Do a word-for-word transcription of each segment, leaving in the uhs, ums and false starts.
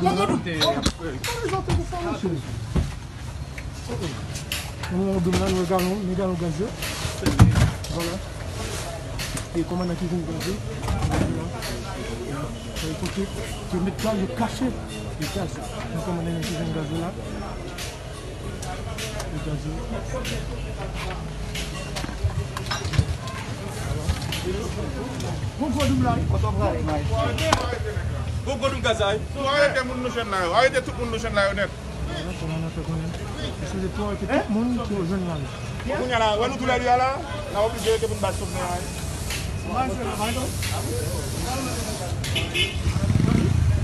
Mwen monte apre. Mwen gen yon dwòl la, nou gen galon, nou gen galon gaz yo. Vwala. E kòmandan ki jwenn gaz yo. Vwala. E kote yo met gaz yo kache. E gaz yo. Nou kòmandan ki jwenn gaz yo la. E gaz yo. Bon gwo doum la wi. Kote w prale, Mike? Bon gwo doum gaz la wi. Arete moun nou jwenn la yo. Arete tout moun nou jwenn la yo nèt. Kòman nou fè konnen? Mesye, se pou arete tout moun ki yo jwenn la yo. Kounye a la, wè nou toulède a la, n ap oblije rete pou n bat Sovnè a. Mwen jwe la, pa ekzanp.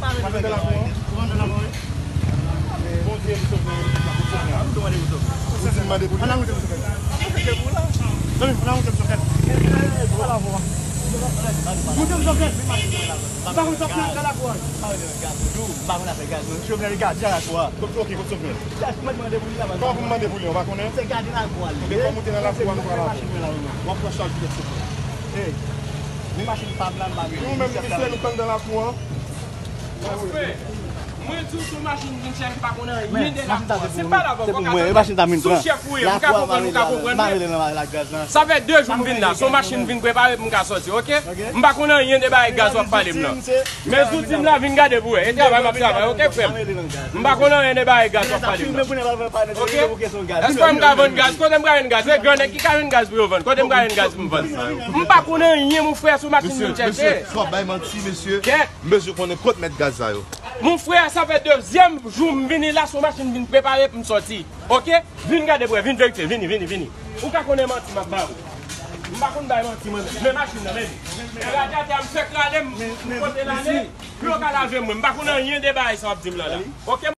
Mwen jwe la, pa ekzanp. Bondye pou Sovnè, pou Sovnè. Ou di m mande pou li. Ann al monte m sou kèk. Zanmi, ann al monte m sou kèk. Monte m sou kèk. M pa konn sa k nan lakou an. M pa konn anyen nan gaz. M pa konn afè gaz, non. Chofè gaz, jan lakou an. Kot, ok, kot chofè? Gaz, mwen mande pou li la, kòman pou m mande pou li, ou pa konnen? Se gade lakou an. Ebyen, kòm ou te nan lakou an, nou pral avè w. W ap pran chaj poutèt chofè. Hey. Men machin pa m la, m pa gen. Nou menm, misye, nou konn nan lakou an. Mwen di w, sou machin vin chèche, m pa konn anyen de lakou an. Se pa la poko ka tann. Sou chèf ou ye, m ka konprann, ou ka konprann mwen. Sa fè de jou m vin la, sou machin vin prepare pou m ka sòti, ok? M pa konn anyen de bagay gaz w ap pale m nan. Men zouti m la, vin gade pou wè. E travay m ap travay, ok, frè m? M pa konn anyen de bagay gaz w ap pale m nan. Ok? Èske m ka vann gaz? Kote m ka jwenn gaz? E gran nèg ki ka jwenn gaz pou yo vann. Kote m ka jwenn gaz pou m vann? M pa konn anyen, mon frè, sou machin vin chèche. Mesye, mesye, w ap bay manti, mesye. Kèt. M bezwen konnen kot mèt gaz sa yo. Mon frè, sa fè dezyèm jou m vini la, sou machin vin prepare pou m sòti. Ok? Vin gade pou wè, vin verifye, vini, vini, vini. Ou ka konnen manti m ap ba ou. M pa konn bay manti mwen menm. Men machin nan, men li. E radyatè a m fèk rale, m, m pote l ale pou yo ka lave mwen. M pa konn anyen de bagay sa w ap di m la la. Ok?